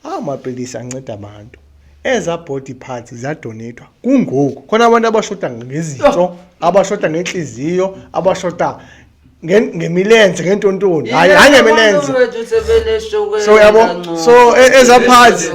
amapilisi anceda abantu eza body parts ziyadonatwa kungoku khona abantu abashota ngezintso abashota ngentliziyo abashota ngemilenze ngentontoni hayi hayi ngemilenze So, yabo, so, eza parts,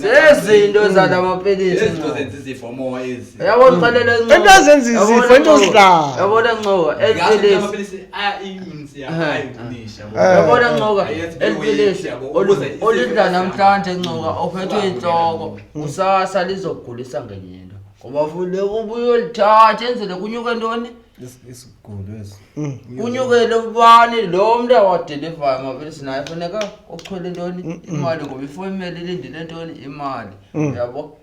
zezinto zalamapilisi. Izinto zenza izifo more ezi. Yabo ngixelele nco. Into ezenza izifo, into zihlala. Yabona nco, Ngathi elipilisi. amapilisi aya-immune ayayiqinisha. Yabona ncoka, Ayenza ibe weak, elipilisi yabo, ukuze isifo olidla namhlanje sihambe. ncoka ophethwe inhloko kusasa lizokugulisa ngenye into. Ngoba vule ubuyolithatha enzele kunyuke ntoni? Isigulo esi. Kunyukele ubani lo mntu awadelivayo amapilisi naye funeka uchwele ntoni? Imali ngoba ifomeli ilindele ntoni? Imali. Yabo?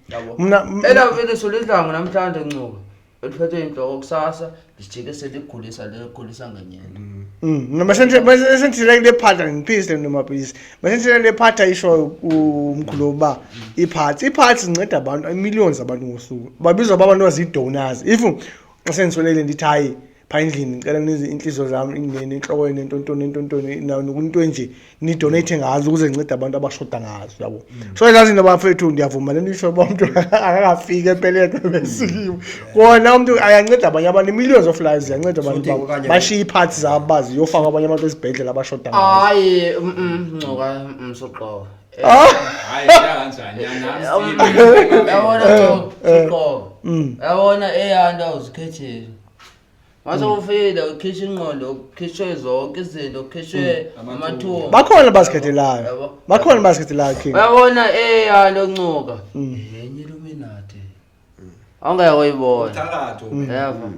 Yabo. Mna Elaa pilisi ulidla namhlanje ncoka. Eliphethwe inhloko kusasa lijike seligulisa ligulisa ngenye into. Noma senthile kule phatha ngiphise noma please. Masenthile le phatha isho umkhulu uba iphathi iphathi zinceda abantu millions abantu ngosuku. Babizwa abantu bazi-donors. If xa sendiswelekile ndithi hayi phaa endlini ndicela nize iintliziyo zam nentloko nentontoni nentontoni nento enje nidoneyithe ngazo ukuze ndincede abantu abashoda ngazo yabo. So ezaa zinto bafethu ndiyavuma le nto isho uba umntu akakafiki empeleni besikiwe kona umntu ayanceda abanye abantu i-millions of lives ziyanceda abantu Futhi uba okanye- bashiye iiphathi zabo uba ziyofakwa abanye abantu ezibhedlele abashoda ngazo. Hayi, Ngcuka, suqoba. Hayi, ya kanjani? Ya nami sile. Yabona Ngcuka, suqoba. Yabona eyanto awuzikhetheli. Mase ufile ukhishwe ingqondo, ukhishwe zonke izinto, ukhishwe amathumba. Bakhona abazikhethelayo. Yabo. Bakhona abazikhethelayo king. Uyabona eyanto Ngcuka. Yenye Illuminati. Awungeke uyibone. Uthakatho. Eva,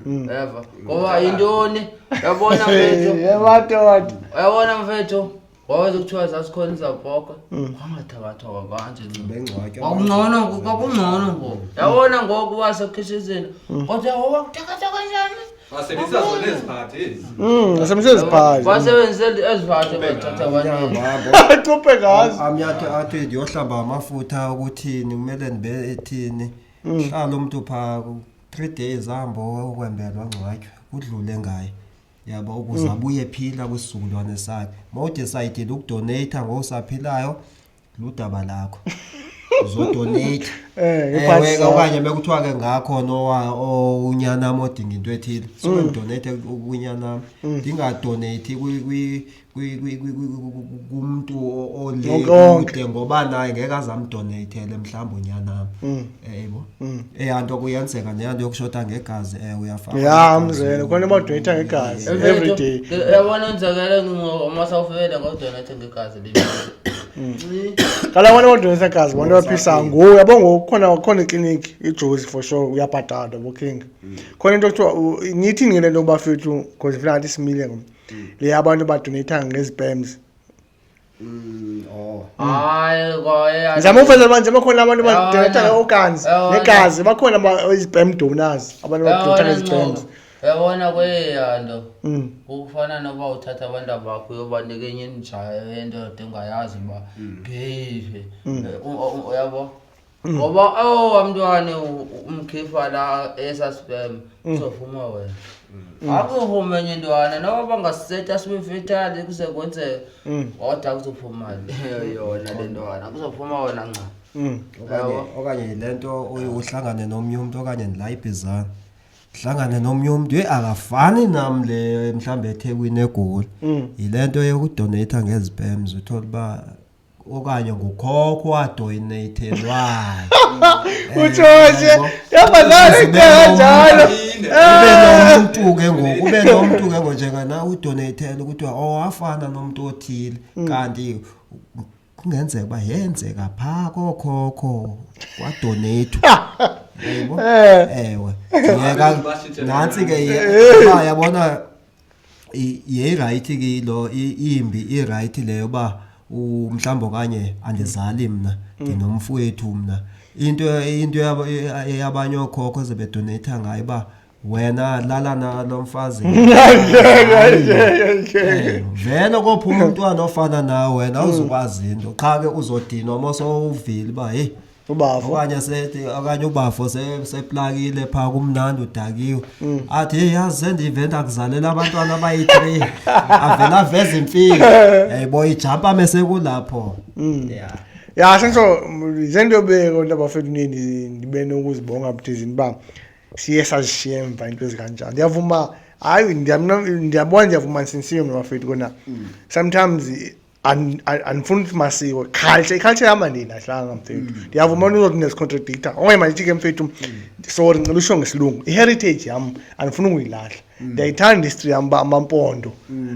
eva. Ngoba yintoni? Uyabona mfethu? Yemadoda. Uyabona mfethu? Ngoba kuthiwa zasikhona izabhoka. Kwangathakathwa kanje. Bengcwatywa. Kwakungcono kwakungcono ngoku. Yabona ngoku wasekhishwa izinto. Kodwa ngoba kuthakatha kanjani? Basebenzisa zona eziphathi ezi. Basebenzisa eziphathi. Basebenzise eziphathi bathatha abaningi. Hamba. Cuphe ngazo. Ami athi ndiyohlamba amafutha ukuthini kumele ndibe ethini. Hlala umuntu pha 3 days ahambo ukwembelwa ngcwatywe kudlule ngaye. Yabo ukuze abuye ephila kwisizukulwane sakhe. Mawudecide ukudonate ngosaphilayo ludaba lakho. Uzodonate. Ngephathi Ewe, zakho. okanye bekuthiwa ke ngakhona unyana wam odinga into ethile suke ndidonate kunyana wam ndingadonate kumntu ole Wonke wonke. kude ngoba naye ngeke aze amdoneyithele mhlawumbi unyana wam yebo eya nto kuyenzeka neya nto yokushota ngegazi uyafaka Ya igazi. mzele khona badonate ngegazi every day. Uyabona umzekelo uma sawufele ngawudonate ngegazi libi. Kaloku abantu abadonate igazi abantu abaphisa ngoku yabo ngoku khona khona ikliniki iJozi for sure uyabhatala yabo king. Khona into ekuthiwa nithi ngele nto bafethu because ifuna ngathi simile ngoku. Le abantu badonate ngezipams. Oh. Hayi kwaye. Ndizama ufeza uba njengoba khona abantu Yabona. badonate nge-organs Yabona. negazi bakhona izipam donors abantu abadonate ngezipams. Uyabona kweya nto. Kufana noba uthatha abantu bakho uyobanika enye inja yendoda engayazi uba ngeyiphi. Uyabo? Ngoba owa mntwana umkhipha la esa sperm uzophuma wena. Akuzophuma enye intwana noba bangaseta sibe fertile kuze kwenzeke. Kodwa kuzophuma yona le ntwana kuzophuma wena nca. Okanye yile nto uye uhlangane nomnye umntu okanye ndilayibhizana hlangane nomnye umntu yeyi akafani nam le mhlawumbi eThekwini eGoli. Yile nto yokudoneyitha ngezipams uthole uba okanye ngukhokho wadoneyithelwayo. Utsho nje yabadlala into kanjalo. Ube nomntu ke ngoku, ube nomntu ke ngoku njengana udoneyithele kuthiwa oh wafana nomntu othile kanti kungenzeka uba yenzeka phaa kookhokho kwadoneyithwa. Yebo. Ewe. Yeka nantsi ke uba yabona yeyirayithi ke lo imbi irayithi leyo uba mhlawumbi okanye andizali mna ndinomfowethu mna. Into yabanye ookhokho ezebedoneyitha ngayo uba wena lala nalo mfazi. Vele kophuma umntwana ofana nawe wena awuzukwazi into qha ke uzodinwa uma sowuvile uba heyi Ubafo. Okanye sethi okanye ubafo seplakile phaa kumnandi udakiwe. Athi hey yazi sendive ndakuzalela abantwana abayi-3. Avele aveze imfihlo. Yayibo ijampa mese kulapho. Yeah. Ya senso zento yobeko into abafethu ndibe nokuzibonga buthizini uba siye sazishiya emva into ezikanjani. Ndiyavuma hayi ndiyabona ndiyavuma sinsiwe mna bafethu kona. Sometimes andifuni ukuthi masiko culture iculture yam andiyilahlanga mfethu. Ndiyavuma uba uzothi ndiyazicontradicta okanye mandithi ke mfethu sorry ndicela usho ngesilungu i-heritage yam andifuni ukuyilahla. Ndiyayithanda history yam uba amaMpondo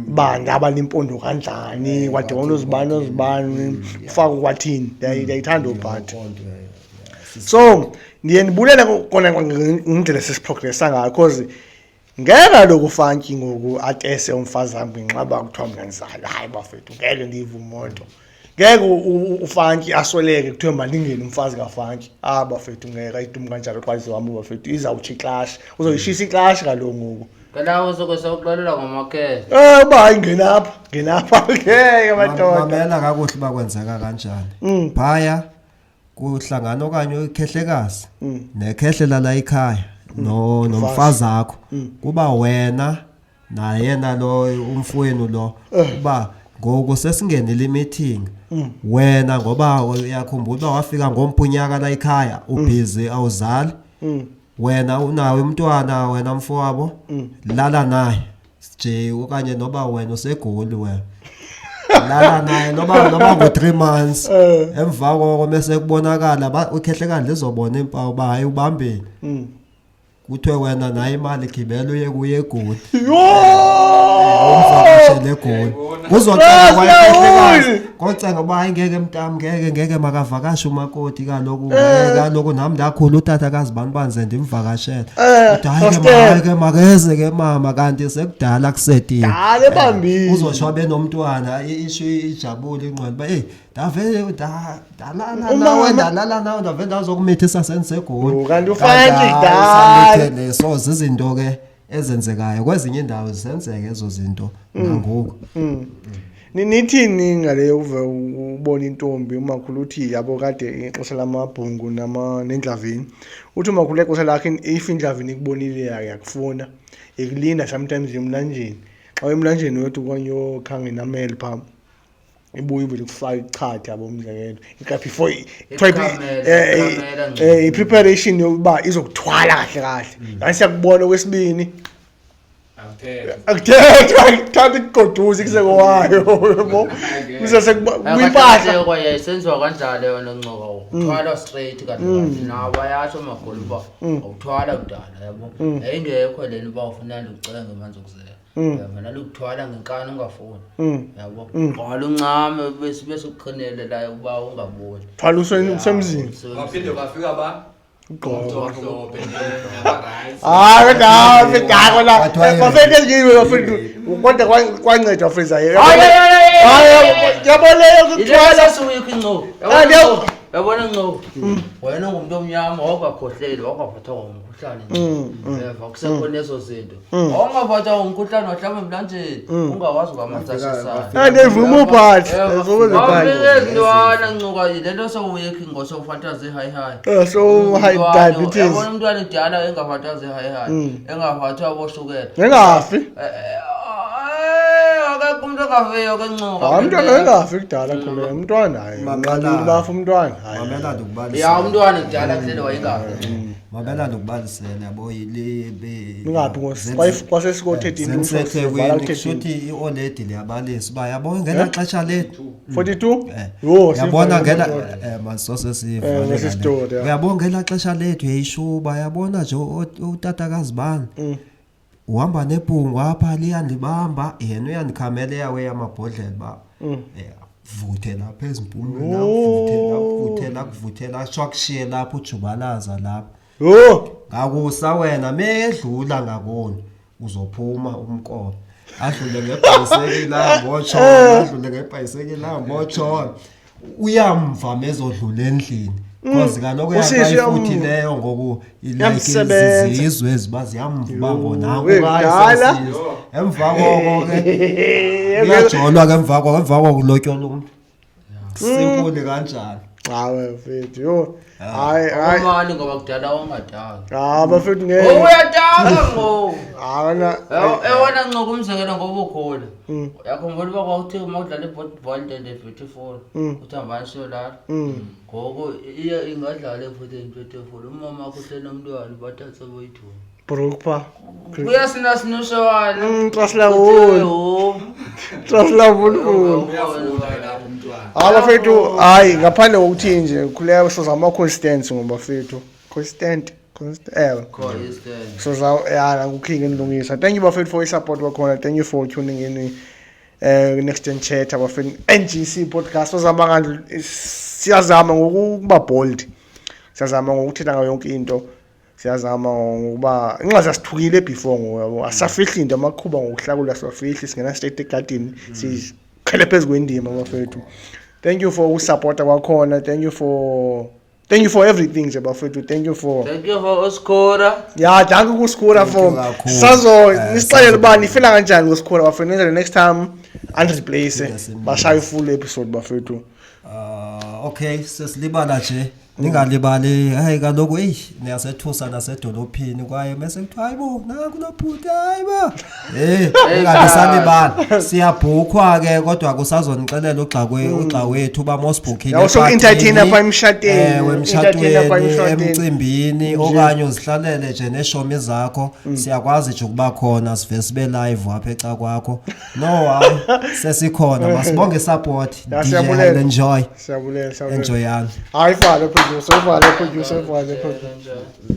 uba ndaba nempondo kanjani kwade kwanozibani nozibani ufake kwathini ndiyayithanda uphathi. So ndiye ndibulele kona ngendlela sesiprogressa ngayo because ngeke kaloku ufantyi ngoku atese umfazi wam ngenxa yoba kuthiwa mna ndizala. Hayi bafethu ngeke ndiyivume loo nto. Ngeke uFanki asweleke kuthiwe mandingene umfazi kaFanki. Ah bafethu ngeke ayidumi kanjalo xa izohamba bafethu izawutsha iklashi. Uzoyishisa iklashi kaloku ngoku. Kaloku usuke sewuxelelwa ngomakhehla. Eh uba hayi ngena apha, ngena apha ngeke madoda. Mamela kakuhle uba kwenzeka kanjani. Phaya kuhlangana okanye ikhehlekazi nekhehle lala ekhaya no nomfazi akho. Kuba wena nayena lo umfowenu lo uba ngoku sesingenile imeeting wena ngoba uyakhumbula uba wafika ngompunyaka la ekhaya ubhizi awuzali wena unawe umntwana wena mfowabo lala naye nje okanye noba wena usegoli wena lala naye noba ngo-3 months emva koko mese kubonakala ukhehlekani lizobona impawu uba hayi ubambile kuthiwe wena naye imali gibela uye kuye eGoli. Yho! Umvakashele eGoli. Kuzocenga Yes, kwayekhehlekazi. Lawuli! Kocenga uba hayi ngeke mntam ngeke ngeke makavakashe umakoti kaloku ngeke kaloku nami ndakhula utata kazibani banze ndimvakashele. Uthi hayi ke hostel. hayi ke makeze ke mama kanti sekudala kusetiwe. Dala ebambile. Uzoshwa benomntwana isho ijabule ingqondo uba hey ndavele ndalala Uma- nawe ndalala nawe ndavele ndazokumithisa sendisegoli. Oh, kanti uFanti kudala. kudala. So zizinto ke ezenzekayo kwezinye indawo zenzeke ezo zinto nangoku. Nithini ngale uve ubona intombi umakhulu uthi yabo kade ixesha lamabhungu nama nendlavini. Uthi umakhulu exesha lakhe if indlavini ikubonile yakufuna ikulinda sometimes emlanjeni. Xa emlanjeni uyothi okanye uyokhanga inamele phaa. Ibuye ivele kufaka ichatha yabo umzekelo. Ika before Ikhamela, ikhamela ngqo. I-preparation yokuba izokuthwala kahle kahle. Kanti siyakubona okwesibini. Akuthethwa. Akuthethwa akuthatha ikugoduza kusekowayo yabo. Kusese kwimpahla. Kwaye senziwa kanjalo yona ncoka uthwala straight kanti kanti nabo bayatsho magoli uba awuthwala kudala yabo. Yayingekho lena uba ufuna ndikucenge manje ukuzela. Yabona likuthwala ngenkani ungafuni. Yabo. Qala uncame bese bese uqhinele la uba ungaboni. Thwala usemzini. Waphinde kwafika ba Ugqoka. omhlophe naba-right. Hayi kodwa hayi mfethu hayi kona. Kwathiwa Bafethu ezinye bafethu kodwa kwancedwa Fraser. Hayi, hayi, hayi, Hayi hayi. yabo leyo kuthwala. Sesuyikho incoku. Ah, Yabona incoku. Wena ungumntu omnyama wawungakhohleli wawungaphathwa ngumkhuhlane nje. Yeva kusekho lezo zinto. Wawungaphathwa ngumkhuhlane wahlamba emlanjeni ungawazi ngamanzi ashisayo. Ah ndiyayivuma uphathi. Ndiyayivuma uphathi. Wafika ezintwana ncuka le nto sewuyikho ingoso ufantazwe hayi hayi. So high diabetes. Yabona umntwana kudala engaphathwa hayi hayi. Engaphathwa boshukela. Engafi. Akekho umuntu ongafiyo ke ncuka. Hayi umntwana engafi kudala khona umntwana hayi. Mamela. Unqabile bafa umntwana. Hayi. Mamela ndikubalisele. Ya umntwana kudala kulele wayengafi. Mamela ndikubalisele yabo ile Ningaphi kwasesiko 13 Zensethekwini kushuthi i-oledi liyabalisa uba yabo ngela xesha lethu. 42? Yho, Yabona sivale ngela madoda. masose Eh, ngesi-story, ya. Uyabona ngela xesha lethu yayishuba yabona nje utata kazibani. Uhamba nebhungu apha liyandibamba yena uyandikhamela eyawe yamabhodlela ba. Vuthe lapha ezimpumlweni akuvuthela akuvuthela akuvuthela asho akushiye lapho ujubalaza lapha. Yho! Ngakusa wena meyedlula ngakoni uzophuma umkolo. Adlule ngebhayisekile ambotshona, adlule ngebhayisekile ambotshona. Uyamva mezodlula endlini. Because kaloku Usisi yayifuthi uyamva. leyo ngoku like Iyamsebenza. izizwe eziba ziyamva uba ngonanku Yho, kudala. Emva koko ke uyajolwa ke emva koko emva koko kulotyolwa umntu. Simple kanjalo. Hayi mfethu, yho. Hayi hayi. Umani ngoba kudala ungadaki. Hayi bafethu ngeke. Uyadaka ngoku. Hayi na. Ewona ncoko umzekelo ngoba ukhula. Uyakhumbula uba kwakuthiwa uma udlala iball and beautiful uthi hambani siyolala. Ngoku iye ingadlala futhi beautiful. Umama wakho uhleli nomntwana bathathe boyi-two. Broke pha. Kuyasinasinushwana. Traslawul. Traslawul. Uyafunda ke lapho umntwana. Hayi bafethu, hayi ngaphandle kokuthi nje khuleka sizama constant ngoba bafethu. Constant, constant. Eh. Constant. So za ya nanguking ndilungisa. Thank you bafethu for i-support bakhona. Thank you for tuning in. Next Gen Chat abafethu NGC podcast sozama kanje siyazama ngokuba bold. Siyazama ngokuthetha ngayo yonke into. Siyazama ngokuba inxa sasithukile before ngoku yabo. Asafihli into amakhuba ngokuhlakula siwafihli singena straight egadini sikhele phezu kwendima bafethu. Thank you for usupporta kwakhona. Thank you for everything nje bafethu. Thank you for Thank you for usikhura. Ya, dankie kusikhura. Thank you For kakhulu. sazo nisixelele uba nifila kanjani ngosikhura bafethu. Nenzele next time andireplace, Phinde bashaye full episode bafethu. Okay, sesilibala nje, ningalibali. Hayi kaloku, eyi, niyasethusa nasedolophini, kwaye mase kuthiwa hayi bo, nanku lo bhuti, hayi bo, ningabi sanibala, siyabhukhwa ke, kodwa kusazonixelela ugxa wethu uba mosibhukhile. Ya, usoku-entertain apha emshatweni, Ewe, entertain apha emtshatweni, emshatweni. Emcimbini, okanye uzihlalele nje neeshomi zakho, siyakwazi nje ukuba khona, sive sibe live apha eca kwakho. No, hayi, sesikhona, masibonge support. Ya, DJ. siyabulela. Enjoy. Siyabulela, siyabulela. Enjoyani. Hayi, fale producer, ufale producer, ufale producer. Enjoy.